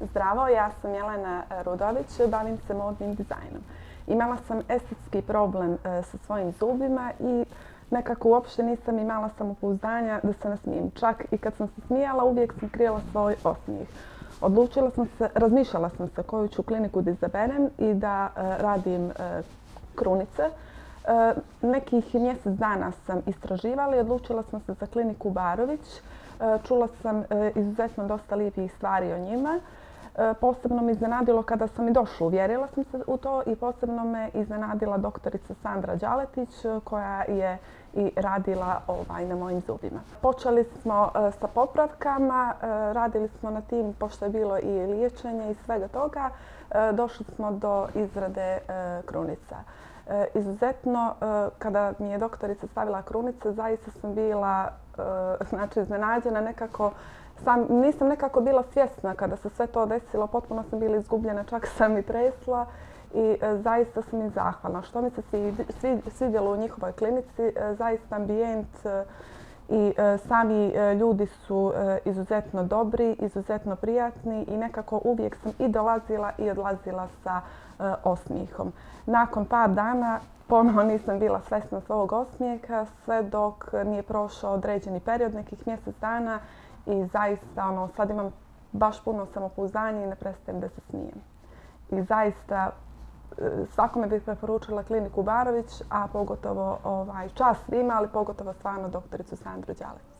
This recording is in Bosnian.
Zdravo, ja sam Jelena Rudović, bavim se modnim dizajnom. Imala sam estetski problem sa svojim zubima i nekako uopšte nisam imala samopouzdanja da se nasmijem. Čak i kad sam se smijala, uvijek sam krijala svoj osmijeh. Razmišljala sam se koju ću kliniku da izaberem i da radim krunice. Nekih mjesec dana sam istraživala i odlučila sam se za kliniku Barović. Čula sam izuzetno dosta lijepih stvari o njima. Posebno me iznenadilo kada sam i došla, uvjerila sam se u to i posebno me iznenadila doktorica Sandra Đaletić koja je i radila na mojim zubima. Počeli smo sa popravkama, radili smo na tim, pošto je bilo i liječenje i svega toga, došli smo do izrade krunica. Izuzetno, kada mi je doktorica stavila krunice, zaista sam bila iznenađena nekako. Nisam nekako bila svjesna kada se sve to desilo, potpuno sam bila izgubljena, čak sam i tresla i zaista sam im zahvalna. Što mi se svidjelo u njihovoj klinici, zaista ambijent i sami ljudi su izuzetno dobri, izuzetno prijatni i nekako uvijek sam i dolazila i odlazila sa osmijehom. Nakon par dana ponovo nisam bila svjesna svog osmijeha sve dok nije prošao određeni period, nekih mjesec dana, i zaista sad imam baš puno samopouzdanja i ne prestajem da se smijem. I zaista svakome bih preporučila kliniku Barović, a pogotovo čast svima, ali pogotovo stvarno doktoricu Sandru Đaletić.